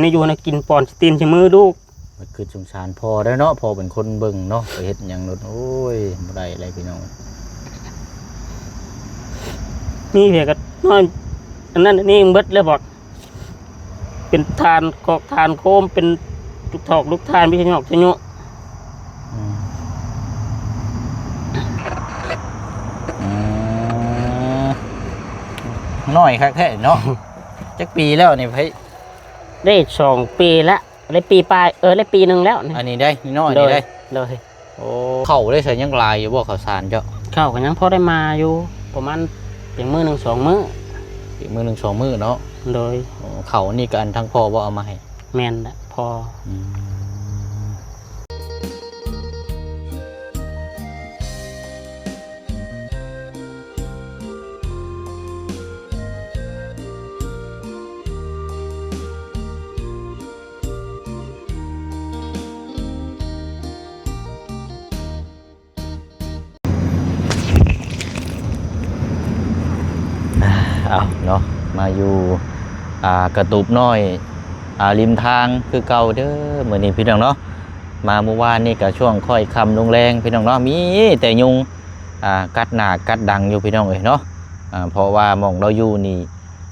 ນີ້ຢູ່ນະ ກິນປ້ອນຊິຕີນຊິມືລູກ. ມັນຄືສົງສານພໍ່ໄດ້ເນາະ ພໍ່ເປັນຄົນເບິ່ງເນາະ ໄປເຮັດຫຍັງໂລດ ໂອ້ຍ ບໍ່ໄດ້ເລີຍພີ່ນ້ອງ. ມີເພຍກໍນອນ ອັນນັ້ນອັນນີ້ເບິດແລ້ວບໍ ເປັນຖ່ານກອກຖ່ານໂຄມ ເປັນລູກຖອກລູກຖ່ານ ມີແຕ່ຫຍອກແຕ່ຫຍອກ. ອືມ ອືມ ນ້ອຍຄັກແທ້ເນາະ. ຈັກປີແລ້ວນີ້ ໃຜ? ໄດ້ສອງປີລະ ໄດ້ປີປາຍ ເອີ ໄດ້ປີໜຶ່ງແລ້ວນີ້. ອັນນີ້ໄດ້ນ້ອຍນີ້ໄດ້ ໂດຍ ໂດຍ. ໂອ້ ເຂົ້າໄດ້ໃສ່ຍັງຫຼາຍຢູ່ບໍ່ ເຂົ້າສານເຈົ້າ? ເຂົ້າກໍຍັງພໍໄດ້ມາຢູ່ ປະມານເປັນມື້ໜຶ່ງສອງມື້ ເປັນມື້ໜຶ່ງສອງມື້ເນາະ. ໂດຍ. ໂອ້ ເຂົ້ານີ້ກໍອັນທາງພໍ່ບໍ່ເອົາມາໃຫ້? ແມ່ນແຫຼະ ພໍ່. ອືມ. ເອົາເນາະ ມາຢູ່ ອ່າ ກະຕູບນ້ອຍ ອ່າ ລິມທາງຄືເກົ່າເດີ ມື້ນີ້ພີ່ນ້ອງເນາະ. ມາມື້ວານນີ້ກະຊ່ວງຄ້ອຍຄ່ຳລົງແລງພີ່ນ້ອງເນາະ ມີແຕ່ຍຸງ ອ່າ ກັດໜ້າກັດດັງຢູ່ພີ່ນ້ອງເອີຍເນາະ. ອ່າ ເພາະວ່າໝ່ອງລາວຢູ່ນີ້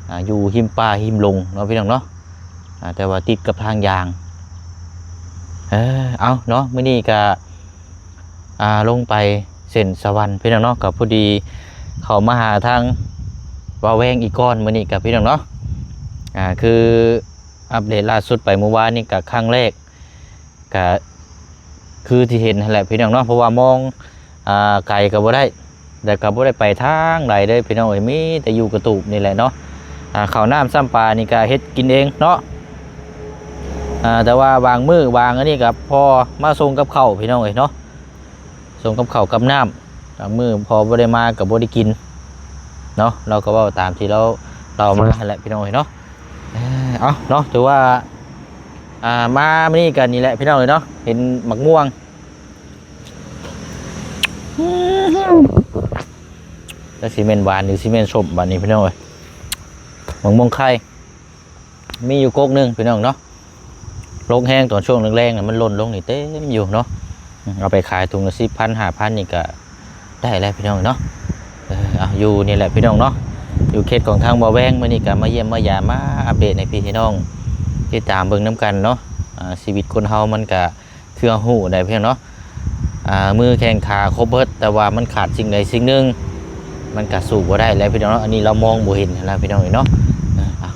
ອ່າ ຢູ່ຮິມປ່າຮິມດົງເນາະພີ່ນ້ອງເນາະ. ອ່າ ແຕ່ວ່າຕິດກັບທາງຢາງ. ເອີ ເອົາເນາະ ມື້ນີ້ກະ ອ່າ ລົງໄປເສັ້ນສະຫວັນພີ່ນ້ອງເນາະ ກໍພໍດີເຂົ້າມາຫາທາງບ່າວແວງອີກກ່ອນ ມື້ນີ້ກໍພີ່ນ້ອງເນາະ. ອ່າ ຄືອັບເດດລ່າສຸດໄປມື້ວານນີ້ກໍຄັ້ງແລກ ກໍຄືທີ່ເຫັນຫັ້ນແຫຼະພີ່ນ້ອງເນາະ ເພາະວ່າມອງ ອ່າ ໄກກໍບໍ່ໄດ້ ແລ້ວກໍບໍ່ໄດ້ໄປທາງໃດເລີຍພີ່ນ້ອງເອີຍ ມີແຕ່ຢູ່ກະຕູບນີ້ແຫຼະເນາະ. ອ່າ ເຂົ້ານ້ຳຊ້ຳປານີ້ກໍເຮັດກິນເອງເນາະ. ອ່າ ແຕ່ວ່າບາງມື້ບາງອັນນີ້ກໍພໍມາສົ່ງກັບເຂົ້າພີ່ນ້ອງເອີຍເນາະ. ສົ່ງກັບເຂົ້າກັບນ້ຳ ບາງມື້ພໍບໍ່ໄດ້ມາກໍບໍ່ໄດ້ກິນເນາະ. ລາວກໍເວົ້າຕາມທີ່ລາວເລົ່າມາຫັ້ນແຫຼະພີ່ນ້ອງເອີຍເນາະ. ເອີ ເອົາເນາະ ຖືວ່າ ອ່າ ມາມື້ນີ້ກໍນີ້ແຫຼະພີ່ນ້ອງເອີຍເນາະ ເຫັນໝາກມ່ວງ ຈັກຊິແມ່ນຫວານ ຫຼື ຊິແມ່ນສົ້ມບາດນີ້ພີ່ນ້ອງເອີຍ. ໝາກມ່ວງໄຂ່ ມີຢູ່ກົກໜຶ່ງພີ່ນ້ອງເນາະ ລົງແຮງຕອນຊ່ວງແລງໆ ມັນຫຼົ່ນລົງນີ້ເຕັມຢູ່ເນາະ. ອືມ ເອົາໄປຂາຍຖົງລະສິບພັນ ຫ້າພັນ ນີ້ກະໄດ້ແລ້ວພີ່ນ້ອງເນາະ. ເອີ ເອົາ ຢູ່ນີ້ແຫຼະພີ່ນ້ອງເນາະ ຢູ່ເຂດຂອງທາງບ່າວແວງ. ມື້ນີ້ກະມາຢ້ຽມມາຢາມ ມາອັບເດດໃຫ້ພີ່ໃຫ້ນ້ອງຕິດຕາມເບິ່ງນຳກັນເນາະ. ອ່າ ຊີວິດຄົນເຮົາມັນກະ ເທື່ອຮູ້ໄດ້ເພຍງເນາະ ອ່າ ມືແຂນຂາຄົບເບິດ ແຕ່ວ່າມັນຂາດສິ່ງໃດສິ່ງໜຶ່ງ ມັນກະສູ້ບໍ່ໄດ້ແລ້ວພີ່ນ້ອງເນາະ. ອັນນີ້ລາວມອງບໍ່ເຫັນຫັ້ນນະພີ່ນ້ອງເອີຍເນາະ. ອ່າ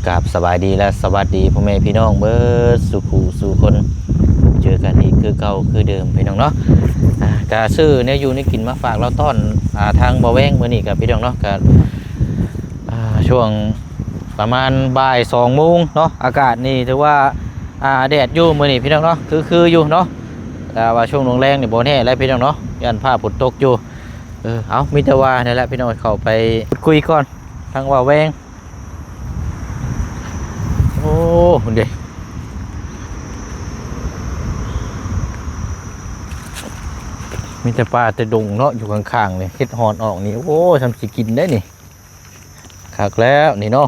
ກາບສະບາຍດີ ແລະ ສະຫວັດດີພໍ່ແມ່ພີ່ນ້ອງເບິດສູ່ຜູ້ສູ່ຄົນ ພົບເຈີກັນອີກຄືເກົ່າຄືເດີມພີ່ນ້ອງເນາະ. ອ່າ ກະຊື້ແນວຢູ່ແນວກິນມາຝາກລາວຕ້ອນ ອ່າ ທາງບ່າວແວງມື້ນີ້ກະພີ່ນ້ອງເນາະ ກະ ອ່າ ຊ່ວງປະມານບ່າຍສອງໂມງເນາະ ອາກາດນີ້ຖືວ່າ ອ່າ ແດດຢູ່ມື້ນີ້ພີ່ນ້ອງເນາະ ຄືໆຢູ່ເນາະ ແຕ່ວ່າຊ່ວງແລງໆນີ້ບໍ່ແນ່ແຫຼະພີ່ນ້ອງເນາະ ຢ້ານຟ້າຝົນຕົກຢູ່. ເອີ ເອົາ ມີແຕ່ວ່ານັ້ນແຫຼະພີ່ນ້ອງ ເຂົ້າໄປຄຸດຄຸຍກ່ອນ ທາງບ່າວແວງ. ໂອ້ ພຸ້ນເດ ມີແຕ່ປ່າແຕ່ດົງເນາະ ຢູ່ຂ້າງໆນີ້ ເຫັດຮອນອອກນີ້ ໂອ້ ຊ່ຳຊິກິນໄດ້ນີ້. ຄັກແລ້ວນີ້ເນາະ.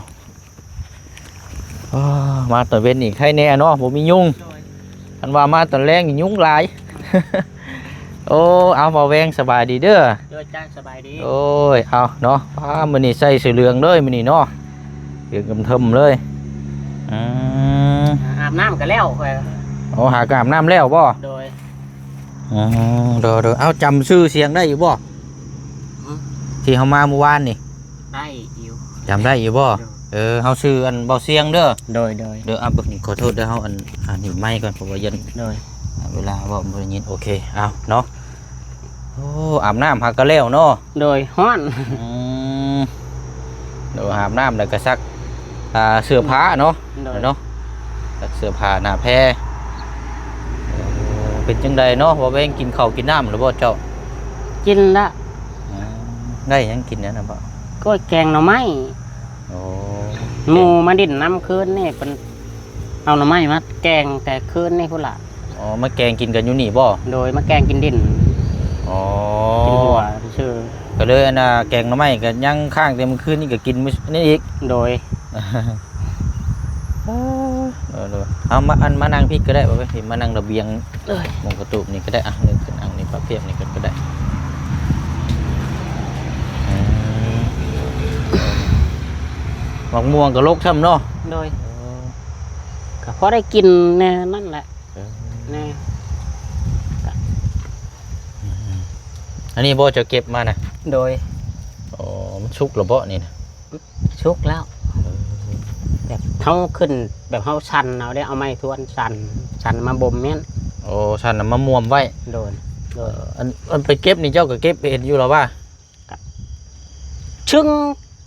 ອ້າ ມາຕອນເວັນນີ້ໄຄແນ່ເນາະ ບໍ່ມີຍຸງ. ໂດຍ. ຄັນວ່າມາຕອນແລງນີ້ຍຸງຫຼາຍ. ໂອ້ ເອົາ ບ່າວແວງສະບາຍດີເດີ. ໂດຍ ຈ້າ ສະບາຍດີ. ໂອ້ຍ ເອົາເນາະ ປ້າ ມື້ນີ້ໃສ່ເສື້ອເຫຼືອງເລີຍມື້ນີ້ເນາະ ເຫຼືອງເຖິມເລີຍ. ອືມ ອາບນ້ຳກໍແລ້ວຂ້ອຍ. ໂອ້ ຫາກະອາບນ້ຳແລ້ວບໍ່? ໂດຍ. ອືມ ໂດຍໆ ເອົາ ຈຳຊື່ສຽງໄດ້ຢູ່ບໍ່? ຫື? ທີ່ເຮົາມາມື້ວານນີ້ ໄດ້ຢູ່. ຈຳໄດ້ຢູ່ບໍ່? ໂດຍ. ເອີ ເຮົາຊື່ອັນ ເບົາຊຽງເດີ. ໂດຍໆ ເດີ ອ່າ ເບິ່ງນີ້ ຂໍໂທດເດີ ເຮົາອັນ ອັນນີ້ໄມກ່ອນ ເພາະວ່າຢ້ານ ໂດຍ ເວລາເວົ້າບໍ່ໄດ້ຍິນ. ໂອເຄ ເອົາເນາະ. ໂອ້ ອາບນ້ຳຫາກະແລ້ວເນາະ. ໂດຍ ຮ້ອນ. ອືມ ໂດຍ ອາບນ້ຳແລ້ວກະຊັກ ອ່າ ເສື້ອຜ້າເນາະ. ໂດຍ ເນາະ ເສື້ອຜ້າໜ້າແພ. ເປັນຈັ່ງໃດເນາະ ບ່າວແວງ ກິນເຂົ້າກິນນ້ຳແລ້ວບໍ່ເຈົ້າ? ກິນລະ. ອືມ ໄດ້ຫຍັງກິນນັ້ນນະບໍ່? ກ້ອຍແກງໜໍ່ໄມ້. ໂອ້ ໝູ່ມາດິ້ນນຳຄືນນີ້ ເພິ່ນເອົາໜໍ່ໄມ້ມາແກງແຕ່ຄືນນີ້ພຸ້ນລະ. ອໍ ມາແກງກິນກັນຢູ່ນີ້ບໍ່? ໂດຍ ມາແກງກິນດິ້ນ. ອໍ ກິນຫົວຊື່. ກໍເລີຍອັນນ່າ ແກງໜໍ່ໄມ້ກໍຍັງຄ້າງແຕ່ມື້ຄືນນີ້ ກໍກິນມື້ນີ້ອີກ. ໂດຍ. ເອີ ເອີ ເອີ ເອົາມາ ອັນ ມານັ່ງພີ້ກໍໄດ້ ບໍ່ເປັນຫຍັງ ມານັ່ງລະບຽງ ໂດຍ ໝ່ອງກະຕູບນີ້ກໍໄດ້ ອ່ະ ເລີກຂຶ້ນນັ່ງນີ້ ປະເພດນີ້ກໍໄດ້ ອືມ ໝາກມ່ວງກໍລົກຊ້ຳເນາະ ໂດຍ ເອີ ກໍພໍໄດ້ກິນແດ່ນັ້ນແຫຼະ ເອີ ແດ່ ອືມ ອັນນີ້ບໍ່ ເຈົ້າເກັບມານະ ໂດຍ ອໍ ມັນສຸກແລ້ວບໍ່ນີ້ນະ? ສຸກແລ້ວ ເອີ ແບບເຮົາຂຶ້ນ ແບບເຮົາສັ່ນເອົາເດ້ ເອົາໄມ້ທວນສັ່ນ ສັ່ນມາບົ່ມແມ່ນ ໂອ້ ສັ່ນນຳມາມ້ວມໄວ້ ໂດຍ ໂດຍ ເອີ ອັນ ອັນໄປເກັບນີ້ເຈົ້າກໍເກັບເຫັນຢູ່ແລ້ວວ່າ ກະຊຶ່ງ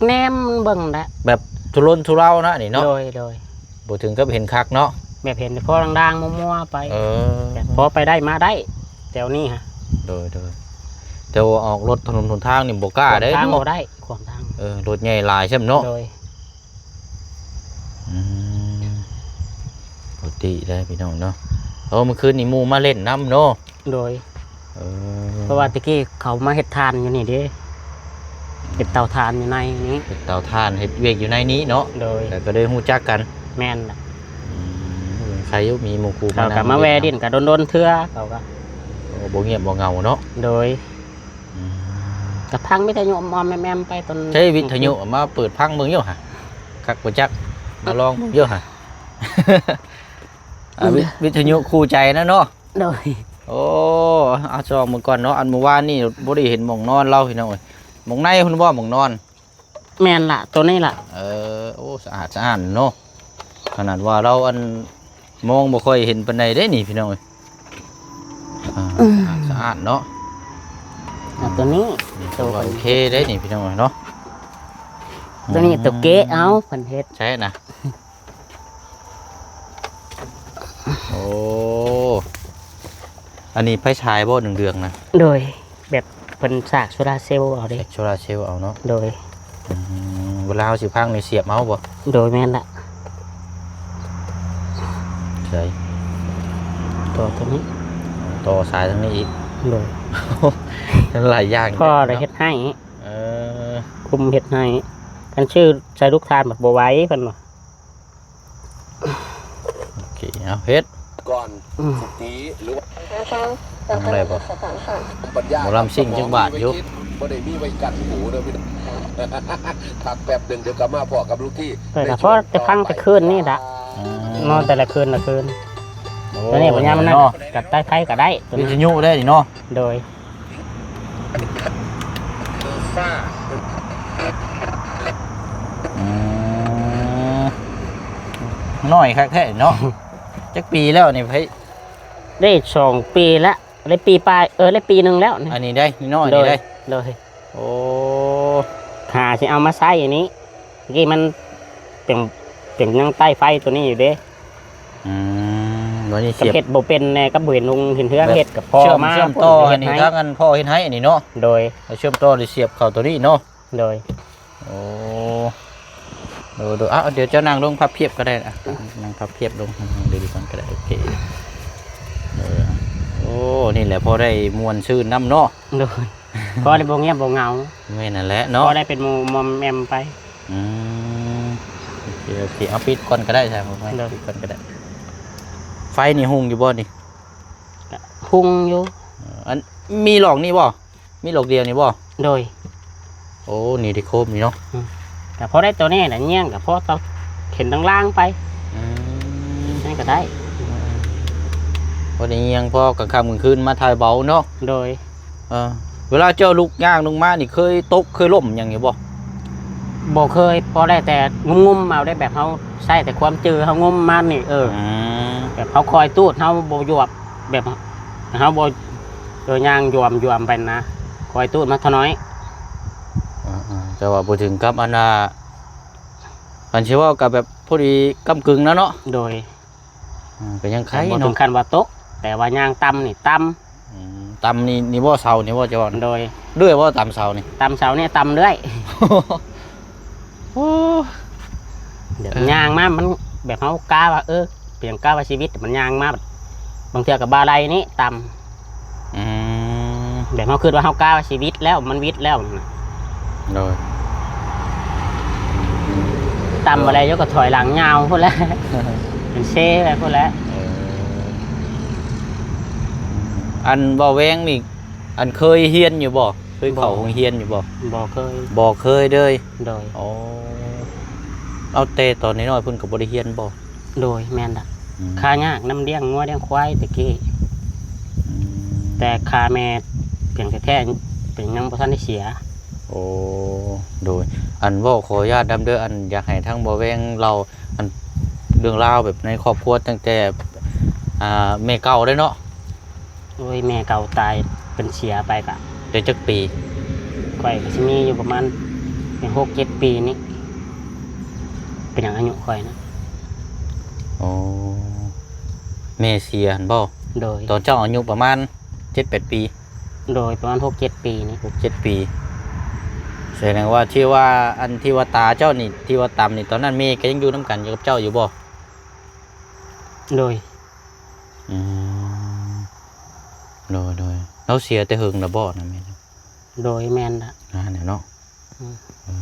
ແນມເບິ່ງແຫຼະ ແບບທຸລົນທຸເລົານະນີ້ເນາະ ໂດຍ ໂດຍ ບໍ່ເຖິງກັບເຫັນຄັກເນາະ ແບບເຫັນພໍລາງໆມົວໆໄປ ເອີ ແບບພໍໄປໄດ້ມາໄດ້ ແຖວນີ້ຫະ ໂດຍ ໂດຍ ແຕ່ວ່າອອກລົດຖະໜົນຫົນທາງນີ້ບໍ່ກ້າເດ້ ຂວາງທາງ ເນາະ ບໍ່ໄດ້ ຂວາງທາງ ເອີ ລົດໃຫຍ່ຫຼາຍຊ້ຳເນາະ ໂດຍ ອືມ ປົກກະຕິເດ້ພີ່ນ້ອງເນາະ ເອີ ມື້ຄືນນີ້ໝູ່ມາຫຼິ້ນນຳເນາະ ໂດຍ ເອີ ເພາະວ່າແຕ່ກີ້ເຂົາມາເຮັດຖ່ານຢູ່ນີ້ເດ້ ເຮັດເຕົາຖ່ານຢູ່ໃນນີ້ ເຮັດເຕົາຖ່ານ ເຮັດວຽກຢູ່ໃນນີ້ເນາະ ໂດຍ ແລ້ວກໍໄດ້ຮູ້ຈັກກັນ ແມ່ນລະ ອືມ ໃຄຢູ່ມີໝູ່ຄູ່ມາ ເຂົາກໍມາແວ່ຫຼິ້ນກໍດົນໆເທື່ອ ເຂົາກໍ ໂອ້ ບໍ່ງຽບບໍ່ເຫງົາເນາະ ໂດຍ ອືມ ກໍຟັງວິທະຍຸອອມໆແອມໆໄປຕອນ ໃຊ້ວິທະຍຸມາເປີດຟັງເບິ່ງຢູ່ຫະ ຄັກບໍ່ຈັກ ມາລອງເບິ່ງຢູ່ຫະ ອ່າ ວິ ວິທະຍຸຄູ່ໃຈນະເນາະ ໂດຍ ໂອ້ ເອົາ ຊອງເບິ່ງກ່ອນເນາະ ອັນມື້ວານນີ້ບໍ່ໄດ້ເຫັນໝ່ອງນອນລາວ ພີ່ນ້ອງເອີຍ ໝ່ອງໃນພຸ້ນບໍ່ ໝ່ອງນອນ ແມ່ນລະ ໂຕນີ້ລະ ເອີ ໂອ້ ສະອາດສະອ້ານເນາະ ຂະໜາດວ່າລາວ ອັນ ມອງບໍ່ຄ່ອຍເຫັນປານໃດເດ້ນີ້ ພີ່ນ້ອງເອີຍ ອ່າ ອືມ ສະອາດສະອ້ານເນາະ ອ່າ ໂຕນີ້ ນີ້ ໂຕ ກໍວ່າໂອເຄເດ້ນີ້ ພີ່ນ້ອງເອີຍເນາະ ໂຕນີ້ ອືມ ໂຕເກະເອົາ ເພິ່ນເຮັດ ໃຊ່ນະ ໂອ້ ອັນນີ້ໄຟສາຍບໍ່ ເດືອງໆນະ ໂດຍ ແບບເພິ່ນສາກໂຊລາເຊວເອົາເດ້ ໂຊລາເຊວເອົາເນາະ ໂດຍ ອືມ ເວລາເຮົາຊິພັງນີ້ສຽບເອົາບໍ່ ໂດຍ ແມ່ນລະ ໃສ່ ຕໍ່ຕົວນີ້ ຕໍ່ສາຍທາງນີ້ອີກ ໂດຍ ຫຼາຍຢ່າງ ພໍ່ລະເຮັດໃຫ້ ເອີ ຄຸມເຮັດໃຫ້ ຄັນຊື້ໃສ່ລູກທານບັດບໍ່ໄຫວ ເພິ່ນວ່າ ໂອເຄ ເອົາເຮັດ ກ່ອນ ອືມ ສະຕິ ຫຼືວ່າ ໄດ້ບໍ່ ປັນຍາ ໝໍລຳຊິງຈັກບາດຢູ່ ບໍ່ໄດ້ມີໄວ້ກັນຫູເດີພີ່ນ້ອງ ພັກແປັບໜຶ່ງ ດຽວກໍມາພໍ້ກັບລຸງທີ ເອີ ແຕ່ພໍແຕ່ຟັງແຕ່ຄືນນີ້ລະ ອືມ ນອນແຕ່ລະຄືນລະຄືນ ໂອ້ ຕົວນີ້ບັນຍາມັນນັ້ນ ເນາະ ກັບໃຕ້ໄຟກໍໄດ້ ວິທະຍຸໄດ້ນີ້ເນາະ ໂດຍ ອືມ ນ້ອຍຄັກແທ້ເນາະ ຈັກປີແລ້ວນີ້ ໄຜ ໄດ້ສອງປີລະ ໄດ້ປີປາຍ ເອີ ໄດ້ປີໜຶ່ງແລ້ວນີ້ ອັນນີ້ໄດ້ນ້ອຍນີ້ໄດ້ ໂດຍ ໂອ້ ຫາຊິເອົາມາໃຊ້ອັນນີ້ ຕະກີ້ມັນເປັນ ເປັນຍັງໃຕ້ໄຟຕົວນີ້ຢູ່ເດ້ ອືມ ບັດນີ້ສຽບ ເຮັດບໍ່ເປັນແດ່ ກໍບໍ່ເຫັນຮຸ່ງເຫັນເຮືອງ ແບບເຮັດກັບພໍ່ ເຊື່ອມ ມາ ເຊື່ອມຕໍ່ອັນນີ້ ທາງອັນພໍ່ເຮັດໃຫ້ອັນນີ້ເນາະ ໂດຍ ເຊື່ອມຕໍ່ ໄດ້ສຽບເຂົ້າຕົວນີ້ເນາະ ໂດຍ ໂອ້ ໂດຍໆ ເອົາ ດຽວເຈົ້ານັ່ງລົງພັບພຽບກໍໄດ້ນະ ອ່ະ ນັ່ງພັບພຽບລົງ ນັ່ງດີໆກ່ອນກໍໄດ້ ໂອເຄ ເອີ ໂອ້ ນີ້ແຫຼະ ພໍໄດ້ມ່ວນຊື່ນນຳເນາະ ໂດຍ ພໍໄດ້ບໍ່ງຽບບໍ່ເຫງົາ ແມ່ນນັ້ນແຫຼະເນາະ ພໍໄດ້ເປັນໝູ່ມອມແອມໄປ ອືມ ໂອເຄ ໂອເຄ ເອົາປິດກ່ອນກໍໄດ້ ໂດຍ ປິດກ່ອນກໍໄດ້ ໄຟນີ້ຮຸ່ງຢູ່ບໍ່ນີ້? ກະຮຸ່ງຢູ່ ເອີ ອັນ ມີຫຼອກນີ້ບໍ່? ມີຫຼອກດຽວນີ້ບໍ່? ໂດຍ ໂອ້ ນີ້ໄດ້ໂຄມນີ້ເນາະ ອືມ ກະພໍໄດ້ຕົວນີ້ແຫຼະ ຍ່ຽງກະພໍເຮົາເຫັນລາງໆໄປ ອືມ ນັ້ນກະໄດ້ ອືມ ພໍໄດ້ຍ່ຽງ ພໍກາງຄ່ຳກາງຄືນມາຖ່າຍເບົາເນາະ ໂດຍ ເອີ ເວລາເຈົ້າລຸກຍ່າງລົງມານີ້ ເຄີຍຕົກເຄີຍລົ້ມຫຍັງຢູ່ບໍ່? ບໍ່ເຄີຍ ພໍໄດ້ແຕ່ງຸ້ມໆເອົາໄດ້ ແບບເຮົາໃຊ້ແຕ່ຄວາມຈື່ເຮົາງຸ້ມມານີ້ ເອີ ອືມ ແບບເຮົາຄອຍຕູດ ເຮົາບໍ່ຢວບ ແບບເຮົາບໍ່ ເອີ ຍ່າງຢວມໆໄປນະ ຄອຍຕູດມາເທົ່ານ້ອຍ ອືມໆ ແຕ່ວ່າບໍ່ເຖິງກັບອັນນ່າ ຄັນຊິເວົ້າກໍແບບພໍດີກ້ຳກຶ່ງນະເນາະ ໂດຍ ອືມ ກໍຍັງໄຄ ແຕ່ບໍ່ເຖິງ ເນາະ ຂັ້ນວ່າຕົກ ແຕ່ວ່າຍ່າງຕ່ຳນີ້ຕ່ຳ ອືມ ຕ່ຳນີ້ ນີ້ບໍ່ເສົານີ້ບໍ່ເຈົ້າເວົ້ານະ ໂດຍ ເລື່ອຍບໍ່ ຕ່ຳເສົານີ້ ຕ່ຳເສົານີ້ຕ່ຳເລື້ອຍ ໂອ້ ແບບ ເອີ ຍ່າງມາມັນແບບເຮົາກະວ່າ ເອີ ເປັນຫຍັງກະວ່າຊີວິດ ມັນຍ່າງມາ ບາງເທື່ອກໍບໍ່ໄດ້ນີ້ຕ່ຳ ອືມ ແບບເຮົາຄິດວ່າເຮົາກ້າຊີວິດແລ້ວ ມັນວິດແລ້ວນະ ໂດຍ ຕ່ຳບໍ່ໄດ້ ເຈົ້າກໍຖອຍຫຼັງຍາວພຸ້ນແຫຼະ ມັນເຊໄປພຸ້ນແຫຼະ. ເອີ ອັນເວົ້າແວງນີ້ ອັນເຄີຍຮຽນຢູ່ບໍ່? ເຄີຍເຂົ້າ ບໍ່ ໂຮງຮຽນຢູ່ບໍ່? ບໍ່ເຄີຍ ບໍ່ເຄີຍເລີຍ. ໂດຍ. ອໍ ເອົາແຕ່ຕອນນ້ອຍໆ ເພິ່ນກໍບໍ່ໄດ້ຮຽນບໍ່? ໂດຍ ແມ່ນລະ. ອືມ ຂ້າຍາກນຳລ້ຽງງົວລ້ຽງຄວາຍແຕ່ກີ້. ອືມ ແຕ່ຂ້າແມ່ພຽງແທ້ໆ ເປັນຍັງບໍ່ທັນໄດ້ເສຍ. ໂອ້ ໂດຍ. ອັນເວົ້າຂໍອະນຸຍາດນຳເດີ ອັນຢາກໃຫ້ທາງບໍ່ແວງເລົ່າ ອັນເລື່ອງລາວແບບໃນຄອບຄົວຕັ້ງແຕ່ ອ່າ ແມ່ເກົ່າເດ້ເນາະ. ໂອ້ຍ ແມ່ເກົ່າຕາຍ ເພິ່ນເສຍໄປກະ ໄດ້ຈັກປີ? ຂ້ອຍກໍຊິມີຢູ່ປະມານເປັນຫົກເຈັດປີນີ້. ເປັນຫຍັງອາຍຸຂ້ອຍນະ? ອໍ ແມ່ເສຍຫັ້ນບໍ່? ໂດຍ. ຕອນເຈົ້າອາຍຸປະມານເຈັດແປດປີ? ໂດຍ ປະມານຫົກເຈັດປີນີ້. ຫົກເຈັດປີ. ສະແດງວ່າທີ່ວ່າ ອັນທີ່ວ່າຕາເຈົ້ານີ້ ທີ່ວ່າຕຳນີ້ ຕອນນັ້ນແມ່ກໍຍັງຢູ່ນຳກັນຢູ່ກັບເຈົ້າຢູ່ບໍ່? ໂດຍ. ອືມ ໂດຍໆ. ລາວເສຍແຕ່ເຫິງແລ້ວບໍ່ນະແມ່? ໂດຍ ແມ່ນລະ. ນານແລ້ວເນາະ. ອືມ ເອີ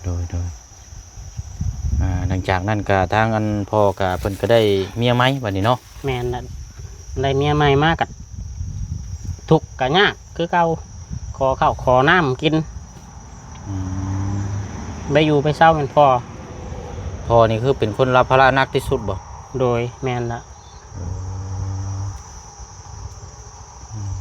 ໂດຍໆ. ອ່າ ຫຼັງຈາກນັ້ນກະທາງອັນພໍ່ກະ ເພິ່ນກະໄດ້ເມຍໃໝ່ບັດນີ້ເນາະ. ແມ່ນລະ. ໄດ້ເມຍໃໝ່ມາກະທຸກກະຍາກຄືເກົ່າ ຂໍເຂົ້າຂໍນ້ຳກິນ. ອືມ ໄປຢູ່ໄປເຊົາແມ່ນພໍ່. ພໍ່ນີ້ຄືເປັນຄົນຮັບພາລະໜັກທີ່ສຸດບໍ່? ໂດຍ ແມ່ນລະ. ໂອ້ ອືມ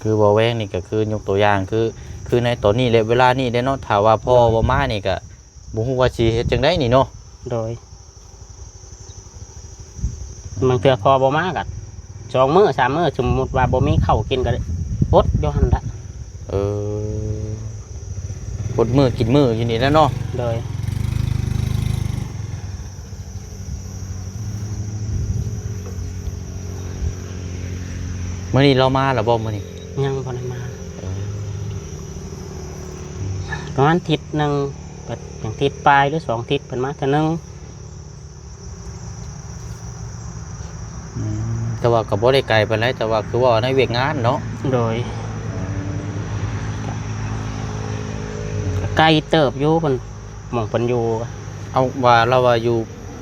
ຄືບໍ່ແວງນີ້ກໍຄືຍົກຕົວຢ່າງ ຄື ຄືໃນຕອນນີ້ແລະເວລານີ້ເດ້ເນາະ ຖ້າວ່າພໍ່ ໂດຍ ບໍ່ມານີ້ກໍບໍ່ຮູ້ວ່າຊິເຮັດຈັ່ງໃດນີ້ເນາະ. ໂດຍ. ບາງເທື່ອພໍ່ບໍ່ມາກໍສອງມື້ສາມມື້ ສົມມຸດວ່າບໍ່ມີເຂົ້າກິນກໍອົດຢູ່ຫັ້ນລະ. ເອີ ອົດມື້ກິນມື້ຢູ່ນີ້ແຫຼະເນາະ. ໂດຍ. ມື້ນີ້ລາວມາແລ້ວບໍ່ມື້ນີ້? ຍັງບໍ່ໄດ້ມາ. ເອີ ປະມານທິດໜຶ່ງ ກໍເປັນທິດປາຍ ຫຼື ສອງທິດເພິ່ນມາເທື່ອໜຶ່ງ. ອືມ ແຕ່ວ່າກໍບໍ່ໄດ້ໄກປານໃດ ແຕ່ວ່າຄືເວົ້າໃນວຽກງານເນາະ. ໂດຍ. ໄກເຕີບຢູ່ ເພິ່ນ ໝ່ອງເພິ່ນຢູ່. ເອົາ ວ່າລາວວ່າຢູ່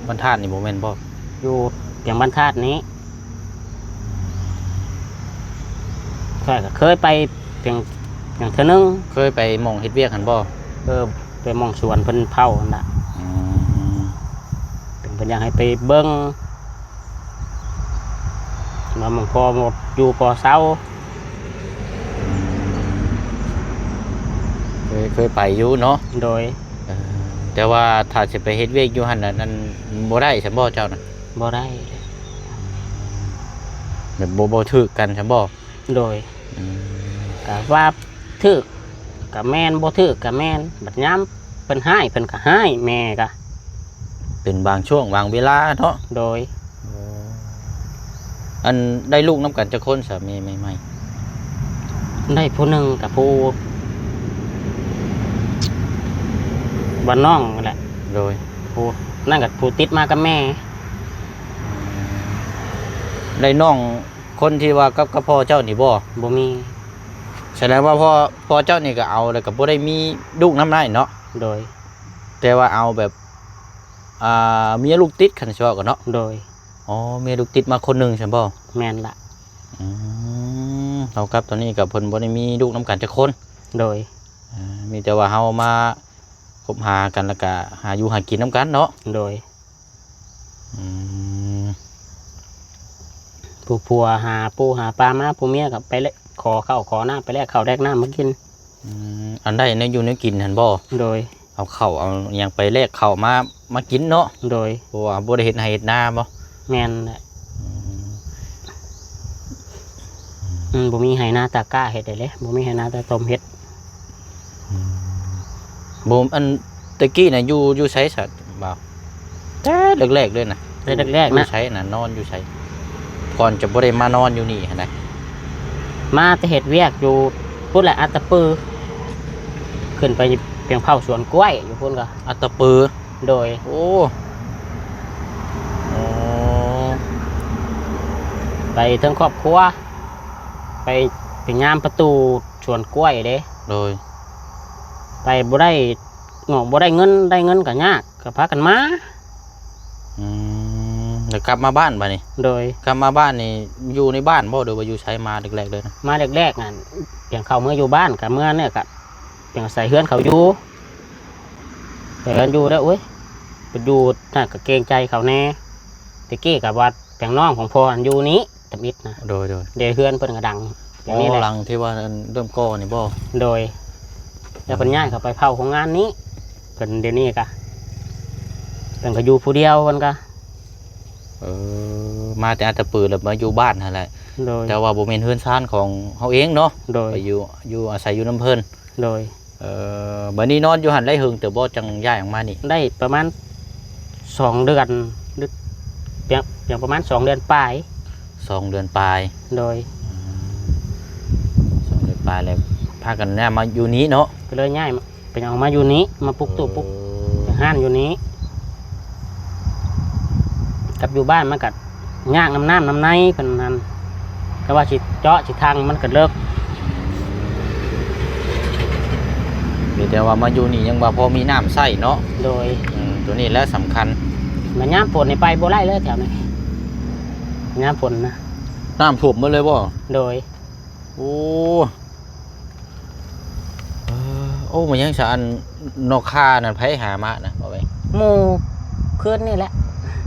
ບ້ານທາດນີ້ບໍ່ແມ່ນບໍ່? ຢູ່ພຽງບ້ານທາດນີ້. ຂ້ອຍກໍເຄີຍໄປພຽງ ພຽງເທື່ອໜຶ່ງ. ເຄີຍໄປໝ່ອງເຮັດວຽກຫັ້ນບໍ່? ເອີ ໄປໝ່ອງສວນເພິ່ນເຜົາຫັ້ນລະ. ອືມ ເພິ່ນ ເພິ່ນຢາກໃຫ້ໄປເບິ່ງວ່າໝ່ອງພໍຢູ່ພໍເຊົາ. ເຄີຍ ເຄີຍໄປຢູ່ເນາະ. ໂດຍ. ເອີ ແຕ່ວ່າຖ້າຊິໄປເຮັດວຽກຢູ່ຫັ້ນນະ ນັ້ນບໍ່ໄດ້ຊັ້ນບໍ່ເຈົ້ານະ? ບໍ່ໄດ້. ແບບບໍ່ ບໍ່ຖືກກັນຊັ້ນບໍ່? ໂດຍ. ອືມ ກະວ່າຖືກກະແມ່ນ ບໍ່ຖືກກະແມ່ນ ບັດຍາມເພິ່ນຮ້າຍ ເພິ່ນກະຮ້າຍ ແມ່ກະ ເປັນບາງຊ່ວງບາງເວລາເນາະ. ໂດຍ. ໂອ້ ອັນໄດ້ລູກນຳກັນຈັກຄົນສາມີໃໝ່ໆ? ໄດ້ຜູ້ໜຶ່ງກັບຜູ້ບ້ານນ້ອງນັ້ນແຫຼະ. ໂດຍ. ຜູ້ນັ້ນກໍຜູ້ຕິດມາກັບແມ່. ໄດ້ນ້ອງຄົນທີ່ວ່າກັບ ກັບພໍ່ເຈົ້ານີ້ບໍ່? ບໍ່ມີ. ສະແດງວ່າພໍ່ ພໍ່ເຈົ້ານີ້ກໍເອົາ ແລ້ວກໍບໍ່ໄດ້ມີລູກນຳໄດ້ເນາະ? ໂດຍ. ແຕ່ວ່າເອົາແບບ ອ່າ ເມຍລູກຕິດ ຄັນຊິເວົ້າກັນເນາະ. ໂດຍ. ອໍ ເມຍລູກຕິດມາຄົນໜຶ່ງຊັ້ນບໍ່? ແມ່ນລະ. ອືມ ເທົ່າກັບຕອນນີ້ກໍເພິ່ນບໍ່ໄດ້ມີລູກນຳກັນຈັກຄົນ. ໂດຍ. ອ່າ ມີແຕ່ວ່າເຮົາມາຄົບຫາກັນ ແລ້ວກະຫາຢູ່ຫາກິນນຳກັນເນາະ. ໂດຍ. ອືມ ຜູ້ຜົວຫາປູຫາປາມາ ຜູ້ເມຍກໍໄປແລະ ຂໍເຂົ້າຂໍນ້ຳ ໄປແລກເຂົ້າແລກນ້ຳມາກິນ. ອືມ ອັນໄດ້ແນວຢູ່ແນວກິນຫັ້ນບໍ່? ໂດຍ. ເອົາເຂົ້າເອົາຫຍັງໄປແລກເຂົ້າມາ ມາກິນເນາະ. ໂດຍ. ເພາະວ່າບໍ່ໄດ້ເຮັດໄຮ່ເຮັດນາບໍ່? ແມ່ນແຫຼະ. ອືມ ອືມ ບໍ່ມີໄຮ່ນາຕາກ້າເຮັດໄດ້ເດ້ ບໍ່ມີໄຮ່ນາຕາຕົມເຮັດ. ອືມ ບໍ່ ອັນແຕ່ກີ້ນະ ຢູ່ ຢູ່ໃສຊະບ່າວ? ແຕ່ແລກໆເລີຍນະ. ແຕ່ແລກໆນະ. ຢູ່ໃສນະ? ນອນຢູ່ໃສ? ກ່ອນຈະບໍ່ໄດ້ມານອນຢູ່ນີ້ຫັ້ນນະ. ມາແຕ່ເຮັດວຽກຢູ່ພຸ້ນແຫຼະ ອັດຕະປື ຂຶ້ນໄປພຽງເຜົາສວນກ້ວຍຢູ່ພຸ້ນກໍ ອັດຕະປື. ໂດຍ. ໂອ້ ອໍ ໄປເຖິງຄອບຄົວ ໄປ ໄປຍາມປະຕູສວນກ້ວຍເດ້. ໂດຍ. ໄປບໍ່ໄດ້ ງອກບໍ່ໄດ້ເງິນ ໄດ້ເງິນກໍຍາກ ກໍພາກັນມາ. ອືມ ແລ້ວກັບມາບ້ານບາດນີ້? ໂດຍ. ກັບມາບ້ານນີ້ ຢູ່ໃນບ້ານບໍ່ ຫຼືວ່າຢູ່ໃສ? ມາແລກໆເລີຍນະ? ມາແລກໆນັ້ນ ພຽງເຂົ້າເມືອຢູ່ບ້ານ ກໍເມືອນີ້ກໍພຽງອາໄສເຮືອນເຂົາຢູ່ ແຕ່ເຮືອນຢູ່ແລ້ວ ໂອ້ຍ ໄປຢູ່ນັ້ນກໍເກງໃຈເຂົາແດ່. ແຕ່ກີ້ກໍວ່າພຽງນ້ອງຂອງພໍ່ຫັ້ນຢູ່ນີ້ ທຳອິດນະ. ໂດຍໆ. ເດ ເຮືອນເພິ່ນກໍດັງ ໂອ້ ຢ່າງນີ້ແຫຼະ ຫຼັງທີ່ວ່າອັນເລີ່ມກໍ່ນີ້ບໍ່? ໂດຍ. ແລ້ວເພິ່ນຍ້າຍເຂົ້າໄປເຝົ້າໂຮງງານນີ້ ເພິ່ນດຽວນີ້ກະ ເພິ່ນກໍຢູ່ຜູ້ດຽວ ເພິ່ນກະ ເອີ ມາແຕ່ອັດຕະປື ແລ້ວມາຢູ່ບ້ານຫັ້ນແຫຼະ. ໂດຍ. ແຕ່ວ່າບໍ່ແມ່ນເຮືອນຊານຂອງເຮົາເອງເນາະ. ໂດຍ. ໄປຢູ່ ຢູ່ອາໄສຢູ່ນຳເພິ່ນ. ໂດຍ. ເອີ ບາດນີ້ນອນຢູ່ຫັ້ນໄດ້ເຫິງເຕີບບໍ່ ຈັ່ງຍ້າຍອອກມານີ້? ໄດ້ປະມານສອງເດືອນ ຫຼື ຍັງ ຍັງປະມານສອງເດືອນປາຍ. ສອງເດືອນປາຍ. ໂດຍ. ອືມ ສອງເດືອນປາຍແລ້ວ ພາກັນຍ້າຍມາຢູ່ນີ້ເນາະ? ກໍເລີຍຍ້າຍມາ ເປັນອອກມາຢູ່ນີ້ ມາປຸກຕູ້ປຸກ ເອີ ຮ້ານຢູ່ນີ້. ກັບຢູ່ບ້ານມັນກໍຍາກນຳນ້ຳນຳໃນເພິ່ນນັ້ນ ກໍວ່າຊິເຈາະຊິຖັງມັນກໍເລິກ. ມີແຕ່ວ່າມາຢູ່ນີ້ຍັງວ່າພໍມີນ້ຳໃຊ້ເນາະ? ໂດຍ. ອືມ ຕົວນີ້ແຫຼະສຳຄັນ. ມາຍາມຝົນນີ້ໄປບໍ່ໄດ້ເລີຍແຖວນີ້ ຍາມຝົນນະ. ນ້ຳຖ້ວມໝົດເລີຍບໍ່? ໂດຍ. ໂອ້ ເອີ ໂອ້ ມັນຍັງສະອັນ ນົກຂ່ານັ້ນໃຜຫາມານະ ບໍ່ແມ່ນ? ໝູ່ຄືນນີ້ແຫຼະ.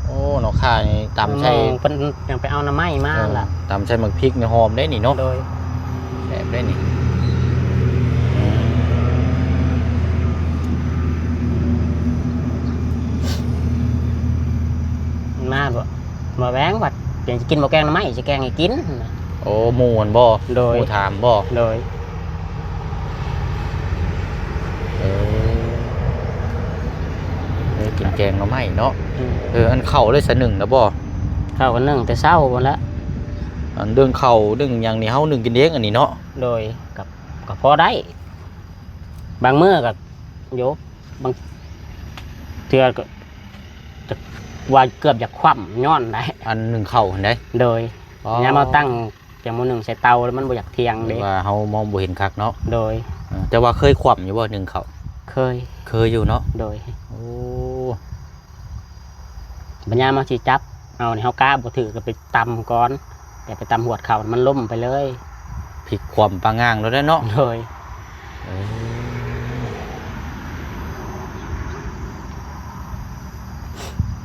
ໂອ້ ນົກຂ່ານີ້ຕຳໃສ່ ເພິ່ນຍັງໄປເອົາໜໍ່ໄມ້ມາ ເອີ ລະ ຕຳໃສ່ໝາກພິກນີ້ຫອມເດ້ນີ້ເນາະ. ໂດຍ. ແຊບເດ້ນີ້. ມາບໍ່? ບໍ່ແວງ ວ່າເປັນຊິກິນບໍ່ແກງໜໍ່ໄມ້ ຊິແກງໃຫ້ກິນ. ໂອ້ ໝູ່ຫັ້ນບໍ່? ໂດຍ. ໝູ່ຖາມບໍ່? ໂດຍ. ເອີ ໄດ້ກິນແກງໜໍ່ໄມ້ເນາະ. ອືມ ເອີ ອັນເຂົ້າໄດ້ສະໜຶ່ງແລ້ວບໍ່? ເຂົ້າກໍໜຶ່ງແຕ່ເຊົ້າພຸ້ນລະ. ອັນເລື່ອງເຂົ້າເລື່ອງຫຍັງນີ້ ເຮົາໜຶ້ງກິນເອງອັນນີ້ເນາະ. ໂດຍ. ກໍ ກໍພໍໄດ້ ບາງມື້ກໍ ໂຍ ບາງເທື່ອກໍ ຈະວ່າເກືອບຢາກຂວ້ຳຍ້ອນໄດ໋ ອັນໜຶ້ງເຂົ້າຫັ້ນເດ້. ໂດຍ. ອໍ ຍາມເຮົາຕັ້ງແກງໝໍ່ໜຶ້ງໃສ່ເຕົາແລ້ວມັນບໍ່ຢາກທ່ຽງເດ້ ວ່າເຮົາມອງບໍ່ເຫັນຄັກເນາະ. ໂດຍ. ເອີ ແຕ່ວ່າເຄີຍຂວ້ຳຢູ່ບໍ່ໜຶ້ງເຂົ້າ? ເຄີຍ. ເຄີຍຢູ່ເນາະ. ໂດຍ. ໂອ້ ບັດຍາມເຮົາຊິຈັບເອົານີ້ ເຮົາກະບໍ່ຖືກ ກໍໄປຕຳກ່ອນ ແຕ່ໄປຕຳຫວດເຂົ້າ ມັນລົ້ມໄປເລີຍ ພິກຂວ້ຳປາງງາງໂລດເນາະ. ໂດຍ. ເອີ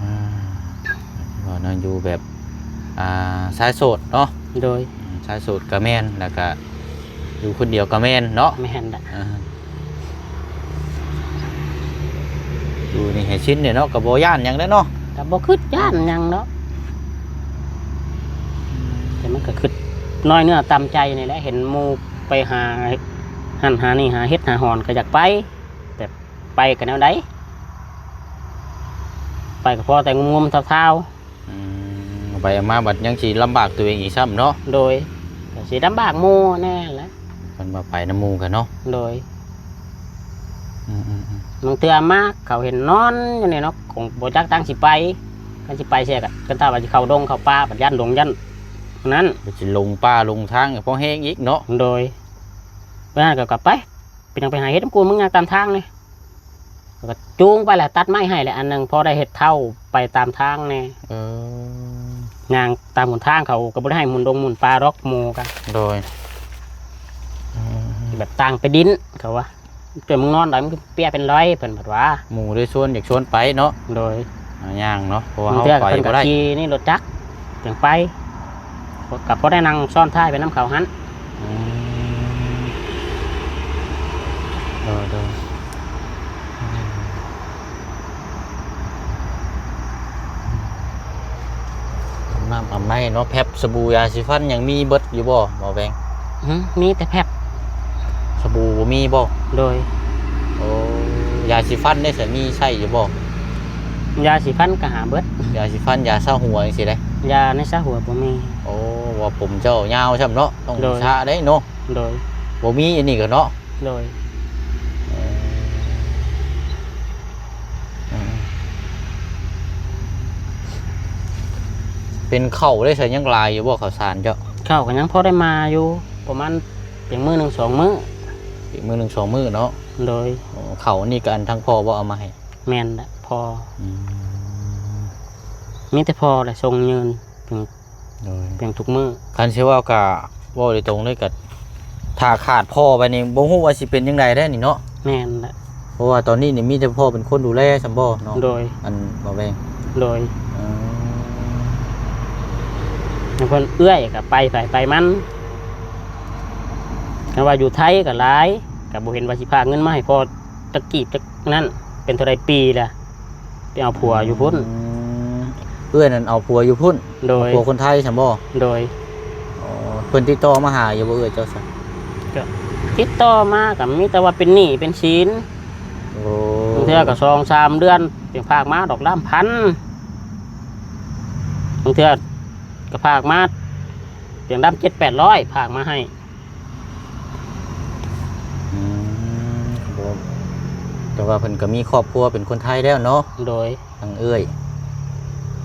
ອືມ ວ່ານອນຢູ່ແບບ ອ່າ ຊາຍໂສດເນາະ. ໂດຍ. ອືມ ຊາຍໂສດກໍແມ່ນ ແລ້ວກໍຢູ່ຄົນດຽວກໍແມ່ນເນາະ. ແມ່ນລະ. ອ່າ ຢູ່ນີ້ໃຫ້ຊິນເດ້ເນາະ ກໍບໍ່ຢ້ານຫຍັງເດ້ເນາະ. ກໍບໍ່ຄິດຢ້ານຫຍັງດອກ ແຕ່ມັນກໍຄິດນ້ອຍເນື້ອຕ່ຳໃຈນີ້ແຫຼະ ເຫັນໝູ່ໄປຫາຫັ້ນຫານີ້ ຫາເຫັດຫາຫອນກໍຢາກໄປ ແຕ່ໄປກໍແນວໃດ ໄປກໍພໍແຕ່ງຸມໆເທົາໆ. ອືມ ໄປເອົາມາບັດຍັງຊິລຳບາກຕົວເອງອີກຊ້ຳເນາະ. ໂດຍ. ກໍຊິລຳບາກໝູ່ແດ່ແຫຼະ ຄັນວ່າໄປນຳໝູ່ກັນເນາະ. ໂດຍ. ອືມໆໆ ບາງເທື່ອມາເຂົາເຫັນນອນຢູ່ນີ້ເນາະ ຄົງບໍ່ຈັກທາງຊິໄປ ຄັນຊິໄປເສຍກໍ ຄັນຖ້າວ່າຊິເຂົ້າດົງເຂົ້າປ່າ ບັດຢ້ານດົງຢ້ານນັ້ນ ບັດຊິຫຼົງປ່າຫຼົງທາງກໍພໍແຮງອີກເນາະ. ໂດຍ. ເວລານັ້ນກໍກັບໄປ ເປັນຫຍັງໄປຫາເຫັດນຳກູ ມຶງຍ່າງຕາມທາງນີ້ ແລ້ວກໍຈູງໄປແຫຼະ ຕັດໄມ້ໃຫ້ແຫຼະອັນໜຶ່ງ ພໍໄດ້ເຫັດເທົາໄປຕາມທາງແດ່. ເອີ ຍ່າງຕາມຫົນທາງ ເຂົາກໍບໍ່ໄດ້ໃຫ້ໝູ່ດົງໝູ່ປ່າດອກ ໝູ່ກໍ. ໂດຍ. ອືມ ແບບຕ່າງໄປດິນ ເຂົາວ່າ ເຈົ້າມຶງນອນໃດ ມັນຄືເປຍເປັນລອຍ ເພິ່ນບັດວ່າ ໝູ່ໄດ້ຊວນ ຢາກຊວນໄປເນາະ. ໂດຍ. ອ່າ ຍ່າງເນາະ ເພາະວ່າເຮົາໄປບໍ່ໄດ້ ບາງເທື່ອເພິ່ນກໍຂີ່ນີ້ລົດຈັກຈັ່ງໄປ ກໍພໍໄດ້ນັ່ງຊ້ອນທ້າຍໄປນຳເຂົາຫັ້ນ. ອືມ ໂດຍໆ ອາບນ້ຳອາບໃນເນາະ ແພັບ ສະບູ ຢາສີຟັນ ຍັງມີເບິດຢູ່ບໍ່ ໝໍແວງ? ຫື ມີແຕ່ແພັບ ສະບູບໍ່ມີບໍ່? ໂດຍ. ໂອ້ ຢາສີຟັນເດ້ ມີໃຊ້ຢູ່ບໍ່? ຢາສີຟັນກໍຫາເບິດ ຢາສີຟັນ ຢາຊາຫົວຈັ່ງຊີ້ເດ້. ຢາໃນຊາຫົວບໍ່ມີ. ໂອ້ ວ່າຜົມເຈົ້າຍາວຊ້ຳເນາະ ຕ້ອງ ໂດຍ ຊະເດ້ເນາະ. ໂດຍ. ບໍ່ມີອັນນີ້ກໍເນາະ. ໂດຍ. ເອີ ເອີ ເປັນເຂົ້າໄດ້ໃສ່ ຍັງຫຼາຍຢູ່ບໍ່ ເຂົ້າສານເຈົ້າ? ເຂົ້າກໍຍັງພໍໄດ້ມາຢູ່ ປະມານເປັນມື້ໜຶ່ງສອງມື້ ເປັນມື້ໜຶ່ງສອງມື້ເນາະ. ໂດຍ ໂອ້ ເຂົ້ານີ້ກໍອັນທາງພໍ່ບໍ່ເອົາມາໃຫ້? ແມ່ນລະ ພໍ່ ອືມ ມີແຕ່ພໍ່ແຫຼະສົ່ງເງິນເປັນ ໂດຍ ເປັນທຸກມື້. ຄັນຊິເວົ້າກໍເວົ້າໂດຍຕົງເລີຍ ກໍຖ້າຂາດພໍ່ໄປນີ້ ບໍ່ຮູ້ວ່າຊິເປັນຈັ່ງໃດແທ້ນີ້ເນາະ. ແມ່ນລະ ເພາະວ່າຕອນນີ້ນີ້ມີແຕ່ພໍ່ເປັນຄົນດູແລຊັ້ນບໍ່ເນາະ? ໂດຍ ອັນບໍ່ແວງ ໂດຍ ອືມ ແລ້ວເພິ່ນເອື້ອຍກໍໄປໃຜໄປມັນ ຄັນວ່າຢູ່ໄທກໍຫຼາຍ ກໍບໍ່ເຫັນວ່າຊິພາເງິນມາໃຫ້ພໍ່ຈັກກີບຈັກນັ້ນ. ເປັນເທົ່າໃດປີລະ ໄປເອົາຜົວຢູ່ພຸ້ນ. ອືມ ເອື້ອຍນັ້ນເອົາຜົວຢູ່ພຸ້ນ? ໂດຍ ເອົາຜົວຄົນໄທຊັ້ນບໍ່? ໂດຍ ອໍ ເພິ່ນຕິດຕໍ່ມາຫາຢູ່ບໍ່ເອື້ອຍເຈົ້າຊະ? ກໍຕິດຕໍ່ມາກໍມີແຕ່ວ່າເປັນໜີ້ເປັນສິນ. ໂອ້ ບາງເທື່ອກໍສອງສາມເດືອນຈຶ່ງພາກມາດອກລະພັນ ບາງເທື່ອກໍພາກມາ ຈັ່ງດຳເຈັດແປດຮ້ອຍ ພາກມາໃຫ້. ອືມ ບໍ່ ແຕ່ວ່າເພິ່ນກໍມີຄອບຄົວເປັນຄົນໄທແລ້ວເນາະ? ໂດຍ ທາງເອື້ອຍ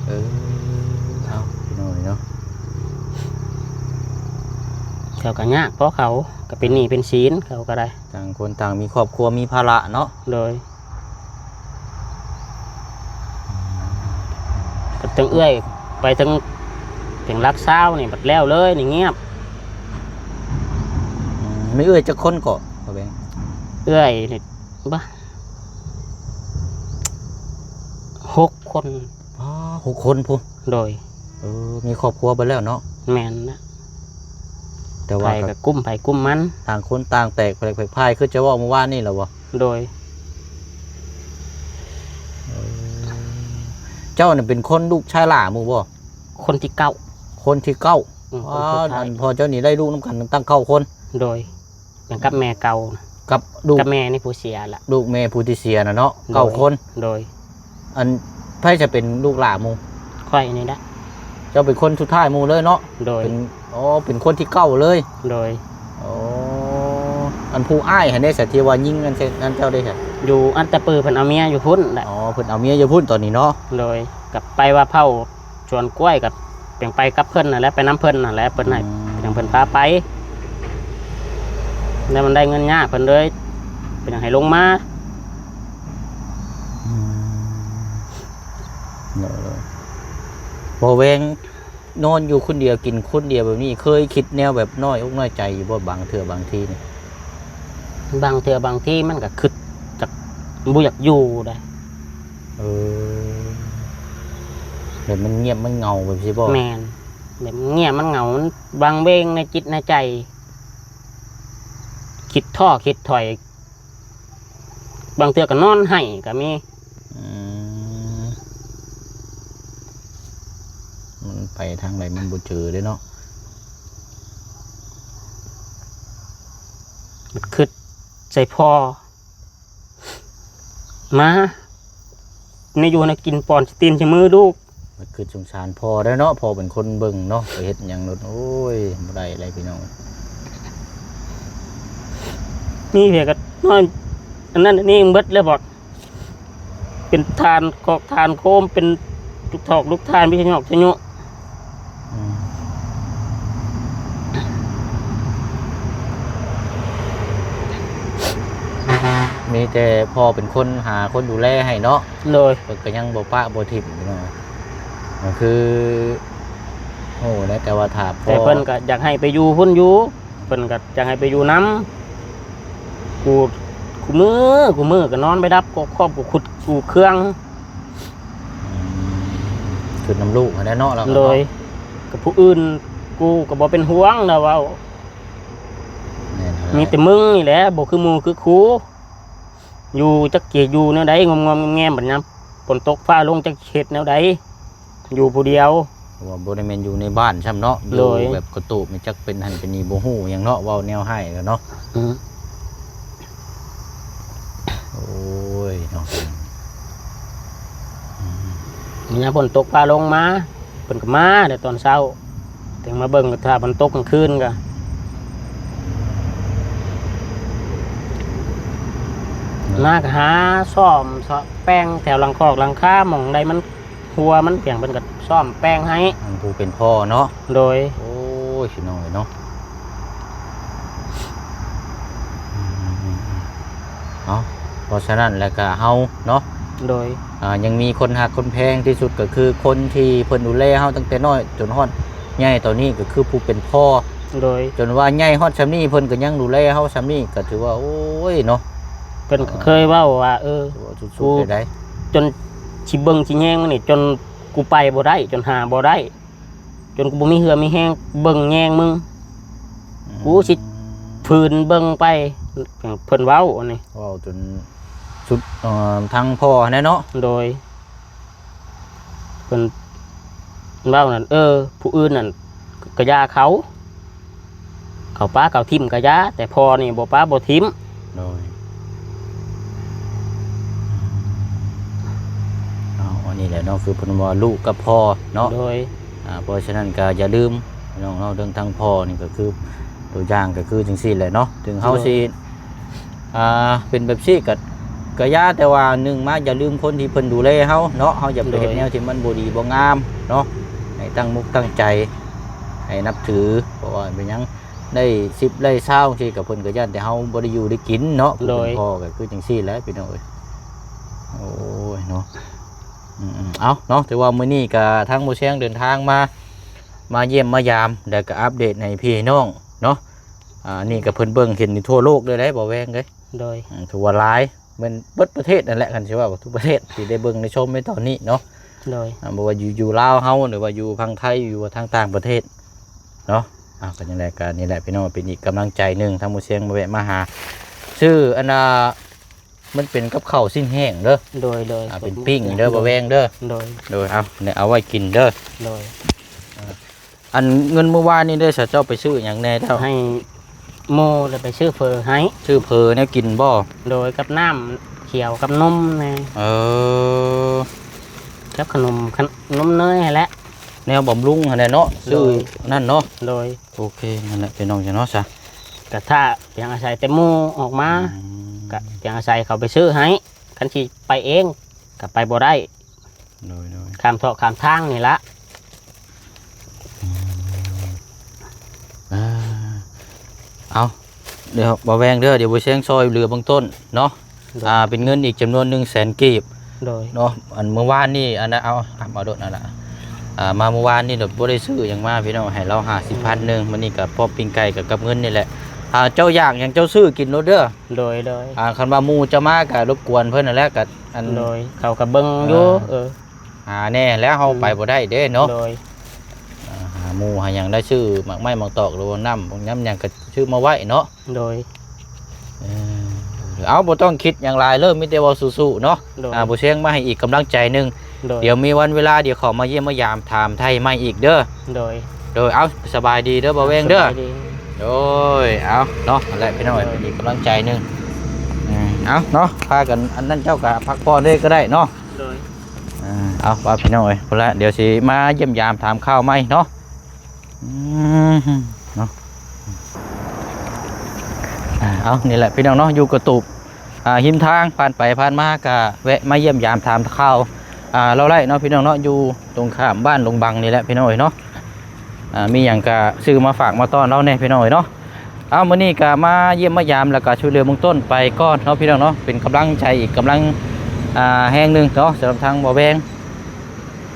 ເອີ ເອົາ ພີ່ນ້ອງເນາະ ເຂົາກໍຍາກ ເພາະເຂົາກໍເປັນໜີ້ເປັນສິນ ເຂົາກໍໄດ້ ຕ່າງຄົນຕ່າງມີຄອບຄົວ ມີພາລະເນາະ? ໂດຍ ກໍເຖິງເອື້ອຍໄປເຖິງ ເຖິງຫຼັກຊາວນີ້ບັດແລ້ວເລີຍນີ້ ງຽບ. ອືມ ມີເອື້ອຍຈັກຄົນເກາະ ພໍ່ແບງ? ເອື້ອຍນີ້ ບະ ຫົກຄົນ. ອໍ ຫົກຄົນພຸ້ນ. ໂດຍ ເອີ ມີຄອບຄົວເບິດແລ້ວເນາະ? ແມ່ນລະ ແຕ່ວ່າ ໃຜກໍກຸ້ມໃຜກຸ້ມມັນ ຕ່າງຄົນຕ່າງແຕກແຜກພາຍ ຄືເຈົ້າເວົ້າມື້ວານນີ້ແຫຼະບໍ່? ໂດຍ ເອີ ເຈົ້ານີ້ເປັນຄົນລູກຊາຍຫຼ້າໝູ່ບໍ່? ຄົນທີເກົ້າ. ຄົນທີເກົ້າ. ອືມ ອໍ ຄົນສຸດທ້າຍ ອັນພໍ່ເຈົ້ານີ້ໄດ້ລູກນຳກັນຕັ້ງເກົ້າຄົນ. ໂດຍ ແມ່ນກັບແມ່ເກົ່າ ກັບລູກ ກັບແມ່ນີ້ຜູ້ເສຍລະ ລູກແມ່ຜູ້ທີ່ເສຍນະເນາະ. ໂດຍ ເກົ້າຄົນ. ໂດຍ ອັນໃຜຈະເປັນລູກຫຼ້າໝູ່? ຂ້ອຍນີ້ແຫຼະ. ເຈົ້າເປັນຄົນສຸດທ້າຍໝູ່ເລີຍເນາະ? ໂດຍ ເປັນ ອໍ ເປັນຄົນທີເກົ້າເລີຍ. ໂດຍ ອໍ ອັນຜູ້ອ້າຍຫັ້ນເດ ທີ່ວ່າຍິງອັນເຊ ອັນເຈົ້າເດ? ຢູ່ອັດຕະປື ເພິ່ນເອົາເມຍຢູ່ພຸ້ນແຫຼະ. ອໍ ເພິ່ນເອົາເມຍຢູ່ພຸ້ນຕອນນີ້ເນາະ? ໂດຍ ກັບໄປວ່າເຜົາ ສວນກ້ວຍກໍເປັນໄປກັບເພິ່ນນັ້ນແຫຼະ ໄປນຳເພິ່ນນັ້ນແຫຼະ ເພິ່ນໃຫ້ ອືມ ເພິ່ນພາໄປ ແລ້ວມັນໄດ້ເງິນຍາກ ເພິ່ນເລີຍ ເພິ່ນຢາກໃຫ້ລົງມາ. ອືມ ໂດຍ ໂດຍ ບໍ່ແວງ ນອນຢູ່ຄົນດຽວ ກິນຄົນດຽວແບບນີ້ ເຄີຍຄິດແນວແບບນ້ອຍອົກນ້ອຍໃຈຢູ່ບໍ່? ບາງເທື່ອບາງທີນີ້ ບາງເທື່ອບາງທີມັນກໍຄິດ ຈັກ ບໍ່ຢາກຢູ່ໃດ. ເອີ ແບບມັນງຽບມັນເຫງົາແບບຊີ້ບໍ່? ແມ່ນ ແບບມັນງຽບມັນເຫງົາ ມັນວັງເວງໃນຈິດໃນໃຈ ຄິດທໍ້ຄິດຖອຍ ບາງເທື່ອກໍນອນໄຫ້ກໍມີ. ອືມ ມັນໄປທາງໃດມັນບໍ່ເຈີເດ້ເນາະ ມັນຄິດໃສ່ພໍ່ ມາ ແນວຢູ່ແນວກິນ ປ້ອນຕີນໃສ່ມືລູກ. ມັນຄືສົງສານພໍ່ແລ້ວເນາະ ພໍ່ເປັນຄົນເບິ່ງເນາະ ໄປເຮັດຫຍັງໂລດ ໂອ້ຍ ບໍ່ໄດ້ເລີຍພີ່ນ້ອງ. ມີເພຍກໍນອນ ອັນນັ້ນອັນນີ້ເບິດແລ້ວບໍ ເປັນຖ່ານຄອກຖ່ານໂຄມ ເປັນລູກຖອກລູກຖ່ານ ມີແຕ່ຫຍອກແຕ່ໂຍະ. ອືມ ມີແຕ່ພໍ່ເປັນຄົນຫາຄົນດູແລໃຫ້ເນາະ. ໂດຍ ເພິ່ນກໍຍັງບໍ່ປະບໍ່ຖິ້ມພີ່ນ້ອງ ກໍຄື ໂອ້ ແລ້ວແຕ່ວ່າຖ້າພໍ່ ແຕ່ເພິ່ນກໍຢາກໃຫ້ໄປຢູ່ພຸ້ນຢູ່ ເພິ່ນກໍຢາກໃຫ້ໄປຢູ່ນຳ ກູ ຄູ່ມື້ ຄູ່ມື້ກໍນອນໄປດັບ ກໍຄອບ ກູຂຸດ ກູເຄື່ອງ. ອືມ ຄິດນຳລູກຫັ້ນແຫຼະເນາະ ລາວກໍ ໂດຍ ເນາະ ກັບຜູ້ອື່ນ ກູກໍບໍ່ເປັນຫ່ວງ ລາວເວົ້າ. ແມ່ນແຫຼະ ມີແຕ່ມຶງນີ້ແຫຼະ ບໍ່ຄືໝູ່ຄືຄູ່ ຢູ່ຈັກຊິຢູ່ແນວໃດ ງອມໆແງມໆ ບັດຍາມຝົນຕົກຟ້າລົງ ຈັກຊິເຮັດແນວໃດ ຢູ່ຜູ້ດຽວ ເພາະວ່າບໍ່ໄດ້ແມ່ນຢູ່ໃນບ້ານຊ້ຳເນາະ ຢູ່ ໂດຍ ແບບກະຕູບ ຈັກເປັນຫັ້ນເປັນນີ້ ບໍ່ຮູ້ຫຍັງເນາະ ເວົ້າແນວຮ້າຍແລ້ວເນາະ. ອືມ ໂອ້ຍເນາະ ອືມ ຍາມຝົນຕົກຟ້າລົງມາ ເພິ່ນກໍມາແຕ່ຕອນເຊົ້າ ຈັ່ງມາເບິ່ງ ຖ້າມັນຕົກກາງຄືນກໍ ມາກໍຫາສ້ອມແປງແຖວຫຼັງຄອກຫຼັງຄາ ໝ່ອງໃດມັນຮົ່ວມັນຫຍັງ ເພິ່ນກໍສ້ອມແປງໃຫ້ ອັນຜູ້ເປັນພໍ່ເນາະ. ໂດຍ ໂອ້ຍ ພີ່ນ້ອງເອີຍເນາະ. ອືມ ເນາະ ເພາະສະນັ້ນແລ້ວກະເຮົາເນາະ ໂດຍ ອ່າ ຍັງມີຄົນຮັກຄົນແພງທີ່ສຸດ ກໍຄືຄົນທີ່ເພິ່ນດູແລເຮົາຕັ້ງແຕ່ນ້ອຍຈົນຮອດໃຫຍ່ຕອນນີ້ ກໍຄືຜູ້ເປັນພໍ່ ໂດຍ ຈົນວ່າໃຫຍ່ຮອດຊ່ຳນີ້ ເພິ່ນກໍຍັງດູແລເຮົາຊ່ຳນີ້ ກໍຖືວ່າ ໂອ້ຍເນາະ ເພິ່ນກໍເຄີຍເວົ້າວ່າ ເອີ ຖືວ່າສຸດໆ ເລີຍໃດ ຈົນຊິເບິ່ງຊິແຍງນີ້ ຈົນກູໄປບໍ່ໄດ້ ຈົນຫາບໍ່ໄດ້ ຈົນກູບໍ່ມີເຫື່ອມີແຮງເບິ່ງແຍງມຶງ ອືມ ກູຊິຝືນເບິ່ງໄປ ເພິ່ນເວົ້າອັນນີ້ ເວົ້າຈົນສຸດ ເອີ ທາງພໍ່ຫັ້ນແຫຼະເນາະ ໂດຍ ເພິ່ນເວົ້ານັ້ນ ເອີ ຜູ້ອື່ນນັ້ນກະຢ່າເຂົາ ເຂົາປະເຂົາຖິ້ມກະຢ່າ ແຕ່ພໍ່ນີ້ບໍ່ປະບໍ່ຖິ້ມ ໂດຍ ເອົາ ອັນນີ້ແຫຼະເນາະ ຄືເພິ່ນວ່າລູກກັບພໍ່ເນາະ ໂດຍ ອ່າ ເພາະສະນັ້ນກໍຢ່າລືມພີ່ນ້ອງເນາະ ເລື່ອງທາງພໍ່ນີ້ກໍຄືຕົວຢ່າງກໍຄືຈັ່ງຊີ້ແຫຼະເນາະ ເຖິງເຮົາ ໂດຍ ຊິ ອ່າ ເປັນແບບຊີ້ກໍ ກໍຢ່າ ແຕ່ວ່າໜຶ່ງມາຢ່າລືມຄົນທີ່ເພິ່ນດູແລເຮົາເນາະ ເຮົາຢ່າໄປເຮັດ ໂດຍ ແນວທີ່ມັນບໍ່ດີບໍ່ງາມເນາະ ໃຫ້ຕັ້ງມຸກຕັ້ງໃຈ ໃຫ້ນັບຖື ເພາະວ່າເປັນຫຍັງ ໄດ້ສິບໄດ້ຊາວຈັ່ງຊີ້ ກໍເພິ່ນກໍຢ້ານແຕ່ເຮົາບໍ່ໄດ້ຢູ່ໄດ້ກິນເນາະ ໂດຍ ຜູ້ເປັນພໍ່ກໍຄືຈັ່ງຊີ້ແຫຼະພີ່ນ້ອງເອີຍ ໂອ້ຍເນາະ ອືມໆ ເອົາເນາະ ຖືວ່າມື້ນີ້ກໍທາງບໍ່ແຊງເດີນທາງມາ ມາຢ້ຽມມາຢາມ ແລ້ວກໍອັບເດດໃຫ້ພີ່ໃຫ້ນ້ອງເນາະ ອ່າ ນີ້ກໍເພິ່ນເບິ່ງເຫັນຢູ່ທົ່ວໂລກເລີຍເດ້ ບໍ່ແວງເດ້ ໂດຍ ອືມ ຖືວ່າຫຼາຍ ແມ່ນເບິດປະເທດນັ້ນແຫຼະ ຄັນຊິເວົ້າທຸກປະເທດທີ່ໄດ້ເບິ່ງໄດ້ຊົມໃນຕອນນີ້ເນາະ ໂດຍ ອ່າ ບໍ່ວ່າຢູ່ ຢູ່ລາວເຮົາ ຫຼືວ່າຢູ່ຝັ່ງໄທ ຢູ່ທາງຕ່າງປະເທດເນາະ ອ່າ ກໍຈັ່ງໃດກໍນີ້ແຫຼະພີ່ນ້ອງ ເປັນອີກກຳລັງໃຈໜຶ່ງ ທາງໝູ່ຊຽງມາແວະມາຫາ ຊື້ອັນນ່າ ມັນເປັນກັບເຂົ້າຊີ້ນແຫ້ງເດີ ໂດຍໆ ອ່າ ເປັນປີ້ງເດີ ບໍ່ແວງເດີ ໂດຍ ໂດຍ ເອົາ ເອົາໄວ້ກິນເດີ ໂດຍ ອ່າ ອັນເງິນມື້ວານນີ້ເດ້ ເຈົ້າໄປຊື້ຫຍັງແດ່ເຈົ້າ? ໃຫ້ໝູ່ແລ້ວໄປຊື້ເຝີໃຫ້ ຊື້ເຝີແນວກິນບໍ່? ໂດຍ ກັບນ້ຳຂຽວກັບນົມແດ່ ເອີ ກັບຂະໜົມ ຂະໜົມເນີຍຫັ້ນແຫຼະ ແນວບຳລຸງຫັ້ນແຫຼະເນາະ ໂດຍ ຊື້ນັ້ນເນາະ ໂດຍ ໂອເຄ ນັ້ນແຫຼະພີ່ນ້ອງເນາະ ຊະ ກະຖ້າພຽງອາໄສແຕ່ໝູ່ອອກມາ ອືມ ກະພຽງອາໄສເຂົາໄປຊື້ໃຫ້ ຄັນຊິໄປເອງກະໄປບໍ່ໄດ້ ໂດຍໆ ຂ້າມເທາະຂ້າມທາງນີ້ລະ ອືມ ອ່າ ເອົາ ດຽວບໍ່ແວງເດີ ດຽວບໍ່ແຊງຊ່ອຍເຫຼືອເບື້ອງຕົ້ນເນາະ ໂດຍ ອ່າ ເປັນເງິນອີກຈຳນວນໜຶ່ງແສນກີບ ໂດຍ ເນາະ ອັນມື້ວານນີ້ ອັນນັ້ນ ເອົາ ເອົາໂດດນັ້ນລະ ອ່າ ມາມື້ວານນີ້ໂດດບໍ່ໄດ້ຊື້ຫຍັງມາພີ່ນ້ອງ ໃຫ້ລາວຫ້າສິບພັນໜຶ່ງ ອືມ ມື້ນີ້ກໍພໍປີ້ງໄກ່ກັບ ກັບເງິນນີ້ແຫຼະ ອ່າ ເຈົ້າຢາກຫຍັງເຈົ້າຊື້ກິນໂລດເດີ ໂດຍໆ ອ່າ ຄັນວ່າໝູ່ຈະມາກໍລົບກວນເພິ່ນນັ້ນແຫຼະ ກໍ ອັນ ໂດຍ ເຂົາກໍເບິ່ງຢູ່ ເອີ ເອີ ຫາແດ່ແລ້ວ ເຮົາ ອືມ ໄປບໍ່ໄດ້ເດ້ເນາະ ໂດຍ ອ່າ ຫາໝູ່ຫາຫຍັງໄດ້ ຊື້ໝາກໄມ້ໝາກຕອກ ຫຼືວ່ານ້ຳ ນ້ຳຫຍັງກໍຊື້ມາໄວ້ເນາະ ໂດຍ ເອີ ເອົາ ບໍ່ຕ້ອງຄິດຫຍັງຫຼາຍເລີຍ ມີແຕ່ເວົ້າສູ້ໆເນາະ ໂດຍ ອ່າ ບໍ່ແຊງມາໃຫ້ອີກກຳລັງໃຈໜຶ່ງ ໂດຍ ດຽວມີວັນເວລາ ດຽວເຂົ້າມາຢ້ຽມມາຢາມຖາມໄທໃໝ່ອີກເດີ ໂດຍ ໂດຍ ເອົາ ສະບາຍດີເດີ ບ່າວແວງເດີ ສະບາຍດີ ໂດຍ ເອົາເນາະ ນັ້ນແຫຼະພີ່ນ້ອງເອີຍ ໂດຍ ເປັນອີກກຳລັງໃຈໜຶ່ງ ອືມ ເອົາເນາະ ພາກັນ ອັນນັ້ນເຈົ້າກໍພັກຜ່ອນເລີຍກໍໄດ້ເນາະ ໂດຍ ອ່າ ເອົາ ວ່າພີ່ນ້ອງເອີຍ ພຸ້ນລະ ດຽວຊິມາຢ້ຽມຢາມຖາມຂ່າວໃໝ່ເນາະ ອືມ ເນາະ ອ່າ ເອົາ ນີ້ແຫຼະພີ່ນ້ອງເນາະ ຢູ່ກະຕູບ ອ່າ ຮິມທາງ ຜ່ານໄປຜ່ານມາກະແວະມາຢ້ຽມຢາມຖາມຂ່າວ ອ່າ ລາວໄດ້ເນາະ ພີ່ນ້ອງເນາະ ຢູ່ຕົງຂ້າມບ້ານດົງບັງນີ້ແຫຼະ ພີ່ນ້ອງເອີຍເນາະ ອ່າ ມີຫຍັງກະຊື້ມາຝາກມາຕ້ອນລາວແດ່ ພີ່ນ້ອງເອີຍເນາະ ເອົາ ມື້ນີ້ກະມາຢ້ຽມມາຢາມ ແລ້ວກະຊ່ວຍເຫຼືອເບື້ອງຕົ້ນໄປກ່ອນເນາະ ພີ່ນ້ອງເນາະ ເປັນກຳລັງໃຈອີກກຳລັງ ອ່າ ແຮງໜຶ່ງເນາະ ສຳລັບທາງບ່າວແວງ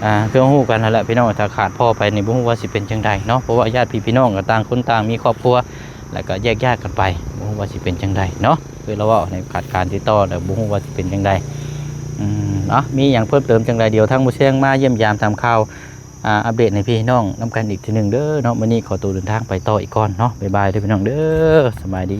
ອ່າ ຄືເຮົາຮູ້ກັນຫັ້ນແຫຼະພີ່ນ້ອງ ຖ້າຂາດພໍ່ໄປນີ້ບໍ່ຮູ້ວ່າຊິເປັນຈັ່ງໃດເນາະ ເພາະວ່າຍາດພີ່ພີ່ນ້ອງກໍຕ່າງຄົນຕ່າງມີຄອບຄົວ ແລ້ວກໍແຍກຍ້າຍກັນໄປ ບໍ່ຮູ້ວ່າຊິເປັນຈັ່ງໃດເນາະ ຄືລາວເວົ້າໃນຂາດການຕິດຕໍ່ ແລ້ວບໍ່ຮູ້ວ່າຊິເປັນຈັ່ງໃດ ອືມ ເອົາ ມີຫຍັງເພີ່ມເຕີມຈັ່ງໃດ ດຽວທາງໝູ່ຊຽງມາຢ້ຽມຢາມຖາມຂ່າວ ອ່າ ອັບເດດໃຫ້ພີ່ນ້ອງນຳກັນອີກເທື່ອໜຶ່ງເດີເນາະ ມື້ນີ້ຂໍໂຕເດີນທາງໄປຕໍ່ອີກກ່ອນເນາະ ບາຍບາຍເດີພີ່ນ້ອງເດີ ສະບາຍດີ.